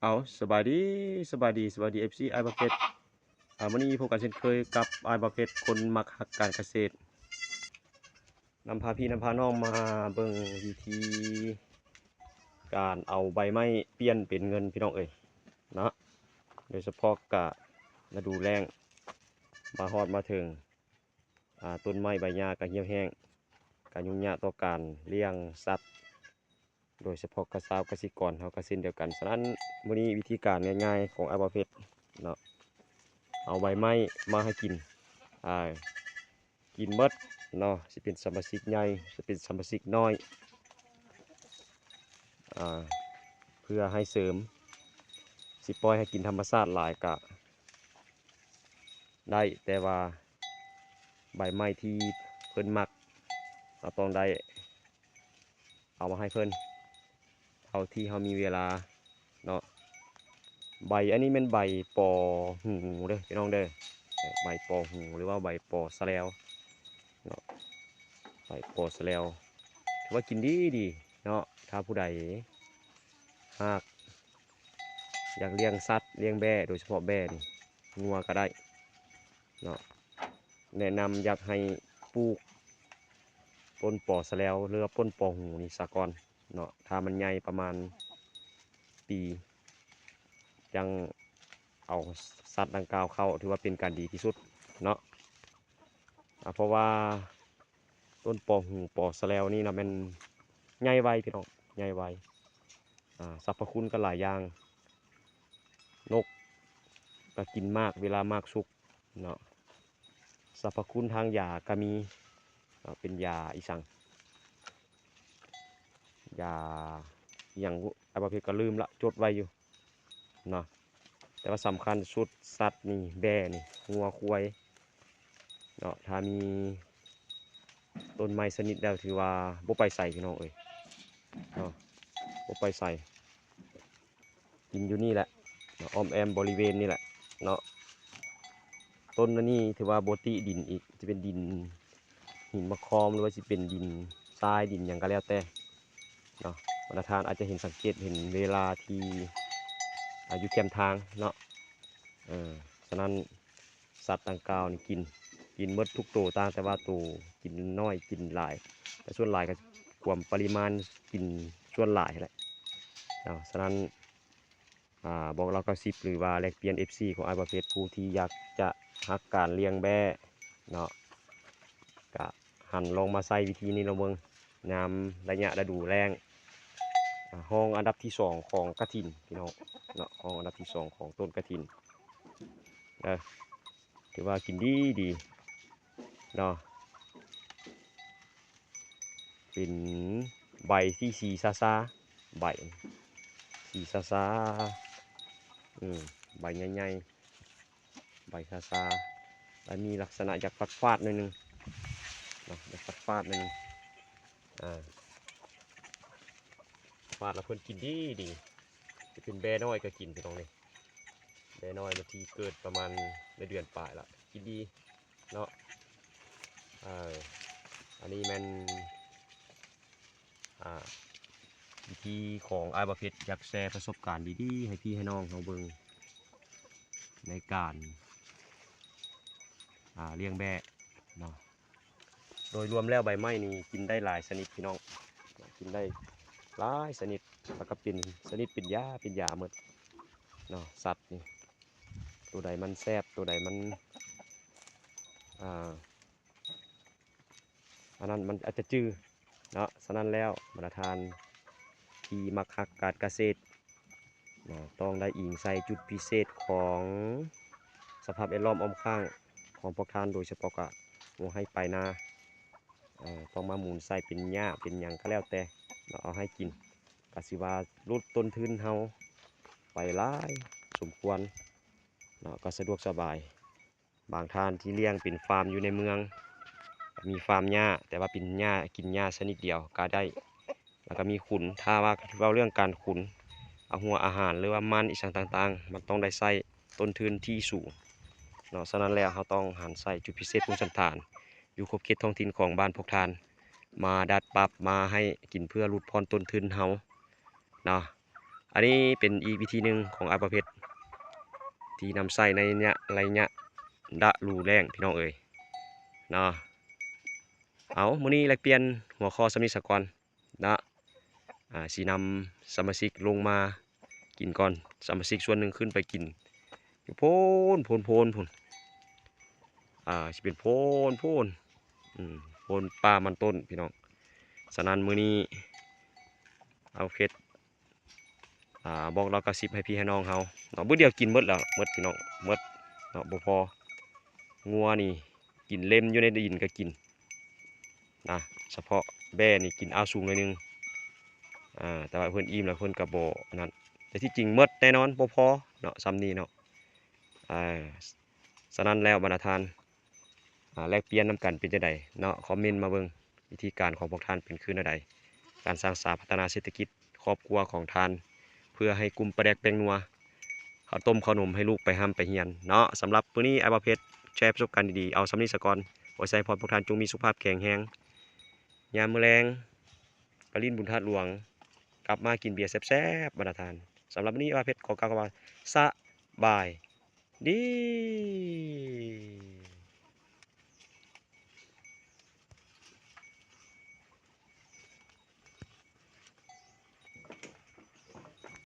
ເອົາ ສະບາຍດີ ສະບາຍດີ ສະບາຍດີ ເອັຟຊີ ອ້າຍບ່າວເພັດ. ອາ ມື້ນີ້ພົບກັນເຊັ່ນເຄີຍກັບອ້າຍບ່າວເພັດ ຄົນມັກຮັກການກະເສດ ນຳພາພີ່ນຳພານ້ອງມາເບິ່ງວິທີການເອົາໃບໄມ້ປ່ຽນເປັນເງິນ ພີ່ນ້ອງເອີຍເນາະ. ໂດຍສະເພາະກະລະດູແລ້ງ ມາຮອດມາເຖິງ ອາ ຕົ້ນໄມ້ໃບຫຍ້າກະຫ່ຽວແຫ້ງ ກະຫຍຸ້ງຍາກຕໍ່ການລ້ຽງສັດ ໂດຍສະເພາະກະຊາວກະສິກອນເຮົາກະເຊັ່ນດຽວກັນ. ສະນັ້ນ ມື້ນີ້ວິທີການງ່າຍໆຂອງອ້າຍບ່າວເພັດເນາະ ເອົາໃບໄມ້ມາໃຫ້ກິນ ອາ ກິນໝົດເນາະ ຊິເປັນສະມາຊິກໃຫຍ່ ຊິເປັນສະມາຊິກນ້ອຍ ອາ ເພື່ອໃຫ້ເສີມ ຊິປ່ອຍໃຫ້ກິນທຳມະຊາດຫຼາຍກະ ໄດ້ ແຕ່ວ່າໃບໄມ້ທີ່ເພິ່ນມັກ ເຮົາຕ້ອງໄດ້ເອົາມາໃຫ້ເພິ່ນ ເທົ່າທີ່ເຮົາມີເວລາເນາະ. ໃບອັນນີ້ແມ່ນໃບປໍຫູເດີພີ່ນ້ອງເດີ ໃບປໍຫູ ຫຼືວ່າໃບປໍສະແລວເນາະ ໃບປໍສະແລວ ຖືວ່າກິນດີໆເນາະ. ຖ້າຜູ້ໃດຫາກ ຢາກລ້ຽງສັດລ້ຽງແບ້ ໂດຍສະເພາະແບ້ນີ້ ງົວກະໄດ້ເນາະ ແນະນຳຢາກໃຫ້ປູກຕົ້ນປໍສະແລວ ຫຼືວ່າຕົ້ນປໍຫູນີ້ສາກ່ອນເນາະ. ຖ້າມັນໃຫຍ່ປະມານປີ ຈັ່ງເອົາສັດດັ່ງກ່າວເຂົ້າ ຖືວ່າເປັນການດີທີ່ສຸດເນາະ. ອາ ເພາະວ່າຕົ້ນປໍຫູ ປໍສະແລວນີ້ນະ ແມ່ນໃຫຍ່ໄວພີ່ນ້ອງ ໃຫຍ່ໄວ ອາ ສັບພະຄຸນກໍຫຼາຍຢ່າງ ນົກກໍກິນໝາກເວລາໝາກສຸກເນາະ. ສັບພະຄຸນທາງຢາກໍມີເນາະ ເປັນຢາອີ່ສັງ ຢາອີ່ຫຍັງ ອ້າຍບ່າວເພັດກໍລືມລະ ຈົດໄວ້ຢູ່ ເນາະ. ແຕ່ວ່າສຳຄັນສຸດສັດນີ້ ແບ້ນີ້ ງົວຄວາຍເນາະ ຖ້າມີຕົ້ນໄມ້ຊະນິດແລ້ວ ຖືວ່າບໍ່ໄປໃສພີ່ນ້ອງເອີຍເນາະ ບໍ່ໄປໃສ ກິນຢູ່ນີ້ແຫຼະເນາະ ອ້ອມແອ້ມບໍລິເວນນີ້ແຫຼະເນາະ. ຕົ້ນອັນນີ້ຖືວ່າບໍ່ຕິດິນອີກ ຈະເປັນດິນ ຫີນມະຄອມ ຫຼືວ່າຊິເປັນດິນຊາຍ ດິນຫຍັງກໍແລ້ວແຕ່ເນາະ. ບັນດາທ່ານອາດຈະເຫັນ ສັງເກດເຫັນເວລາທີ່ ອາ ຢູ່ແຄມທາງເນາະ ເອີ ສະນັ້ນ ສັດດັ່ງກ່າວນີ້ກິນ ກິນໝົດທຸກໂຕ ຕ່າງແຕ່ວ່າໂຕກິນນ້ອຍກິນຫຼາຍ ແຕ່ສ່ວນຫຼາຍກໍກວມປະລິມານກິນສ່ວນຫຼາຍແຫຼະເນາະ. ສະນັ້ນ ອາ ບອກລາວເກົ້າສິບ ຫຼືວ່າແລກປ່ຽນ ເອັຟຊີ ຂອງອ້າຍບ່າວເພັດ ຜູ້ທີ່ຢາກຈະຮັກການລ້ຽງແບ້ເນາະ ກະຫັນລອງມາໃຊ້ວິທີນີ້ລອງເບິ່ງ ຍາມໄລຍະລະດູແລ້ງ. ອາ ຮອງອັນດັບທີສອງຂອງກະຖິນພີ່ນ້ອງເນາະ ຮອງອັນດັບທີສອງຂອງຕົ້ນກະຖິນເດີ ຖືວ່າກິນດີດີເນາະ. ເປັນໃບທີ່ສີຊາໆ ໃບສີຊາໆ ອືມ ໃບໃຫຍ່ໆ ໃບຊາໆ ແລະ ມີລັກສະນະຢາກຟາດໆໜ້ອຍໜຶ່ງເນາະ ຢາກຟາດໆໜ້ອຍໜຶ່ງ ອາ ຟາດແລ້ວເພິ່ນກິນດີດີ. ຈະເປັນແບ້ນ້ອຍກໍກິນ ພີ່ນ້ອງເອີຍ ແບ້ນ້ອຍບາງທີເກີດປະມານໄດ້ເດືອນປາຍລະ ກິນດີເນາະ. ເອີ ອັນນີ້ແມ່ນ ອາ ວິທີຂອງອ້າຍບ່າວເພັດ ຢາກແຊປະສົບການດີໆໃຫ້ພີ່ໃຫ້ນ້ອງເຮົາເບິ່ງ ໃນການ ອາ ລ້ຽງແບ້ເນາະ. ໂດຍລວມແລ້ວໃບໄມ້ນີ້ກິນໄດ້ຫຼາຍຊະນິດພີ່ນ້ອງ ກິນໄດ້ຫຼາຍຊະນິດ ແລ້ວກໍເປັນຊະນິດເປັນຢາ ເປັນຢາໝົດເນາະ ສັດນີ້ ໂຕໃດມັນແຊບ ໂຕໃດມັນ ອາ ອັນນັ້ນມັນອາດຈະຈື່ເນາະ. ສະນັ້ນແລ້ວ ບັນດາທ່ານທີ່ມັກຮັກການກະເສດເນາະ ຕ້ອງໄດ້ອີງໃສ່ຈຸດພິເສດຂອງສະພາບແວດລ້ອມອ້ອມຂ້າງຂອງພວກທ່ານ ໂດຍສະເພາະກະຫົວໄຮ່ປາຍນາ ເອີ ຕ້ອງມາໝູນໃສ່ເປັນຫຍ້າເປັນຫຍັງກໍແລ້ວແຕ່ເນາະ ເອົາໃຫ້ກິນ ກະຊິວ່າຫຼຸດຕົ້ນທຶນເຮົາໄປຫຼາຍສົມຄວນເນາະ ກະສະດວກສະບາຍ. ບາງທ່ານທີ່ລ້ຽງເປັນຟາມຢູ່ໃນເມືອງ ມີຟາມຫຍ້າ ແຕ່ວ່າເປັນຫຍ້າ ກິນຫຍ້າຊະນິດດຽວກໍໄດ້ ແລ້ວກໍມີຂຸນ. ຖ້າວ່າເວົ້າເລື່ອງການຂຸນ ອາ ຫົວອາຫານ ຫຼືວ່າມັນອີ່ສັງຕ່າງໆ ມັນຕ້ອງໄດ້ໃຊ້ຕົ້ນທຶນທີ່ສູງເນາະ. ສະນັ້ນແລ້ວ ເຮົາຕ້ອງຫັນໃສ່ຈຸດພິເສດພູມສັນຖານ ຢູ່ຂອບເຂດທ້ອງຖິ່ນຂອງບ້ານພວກທ່ານ ມາດັດປັບມາໃຫ້ກິນ ເພື່ອຫຼຸດຜ່ອນຕົ້ນທຶນເຮົາເນາະ. ອັນນີ້ເປັນອີກວິທີໜຶ່ງຂອງອ້າຍບ່າວເພັດ ທີ່ນຳໃຊ້ໃນໄລຍະ ໄລຍະລະດູແລ້ງ ພີ່ນ້ອງເອີຍເນາະ. ເອົາ ມື້ນີ້ແລກປ່ຽນຫົວຂໍ້ສ່ຳນີ້ສາກ່ອນເນາະ. ອາ ຊິນຳສະມາຊິກລົງມາກິນກ່ອນ, ສະມາຊິກສ່ວນໜຶ່ງຂຶ້ນໄປກິນຢູ່ໂພນ ໂພນ ໂພນ ພຸ້ນ ອາ ຊິເປັນໂພນ ໂພນ ອືມ ໂພນປ່າມັນຕົ້ນ ພີ່ນ້ອງ. ສະນັ້ນມື້ນີ້ອ້າຍເພັດ ອາ ບອກເລົ່າກະຊິບໃຫ້ພີ່ໃຫ້ນ້ອງເຮົາເນາະ, ມື້ດຽວກິນໝົດແລ້ວ ໝົດ ພີ່ນ້ອງ ໝົດເນາະ ບໍ່ພໍ. ງົວນີ້ກິນເລັມຢູ່ໃນດິນກະກິນນະ, ສະເພາະແບ້ນີ້ກິນອາວສູງໜ້ອຍໜຶ່ງ ອາ ແຕ່ວ່າເພິ່ນອີ່ມແລ້ວເພິ່ນກະບໍ່ອັນນັ້ນ, ແຕ່ທີ່ຈິງໝົດແນ່ນອນ ບໍ່ພໍເນາະ ສ່ຳນີ້ເນາະ. ອາ ສະນັ້ນແລ້ວບັນດາທ່ານ ອາ ແລກປ່ຽນນຳກັນເປັນຈັ່ງໃດເນາະ, ຄອມເມັນມາເບິ່ງ ວິທີການຂອງພວກທ່ານເປັນຄືແນວໃດ ການສ້າງສາພັດທະນາເສດຖະກິດຄອບຄົວຂອງທ່ານ ເພື່ອໃຫ້ກຸ້ມປາແດກແປ້ງນົວ ເຂົ້າຕົ້ມເຂົ້າໜົມໃຫ້ລູກໄປຮ່ຳໄປຮຽນເນາະ. ສຳລັບມື້ນີ້ອ້າຍບ່າວເພັດແຊປະສົບການດີໆ ເອົາສ່ຳນີ້ສາກ່ອນ. ຂໍໃຫ້ພວກທ່ານຈົ່ງມີສຸຂະພາບແຂງແຮງ, ຍາມມື້ແລງກະຫຼິ້ນບຸນທາດຫຼວງ ກັບມາກິນເບຍແຊບໆ ບັນດາທ່ານ. ສຳລັບມື້ນີ້ອ້າຍບ່າວເພັດຂໍກ່າວຄຳວ່າ ສະບາຍດີ.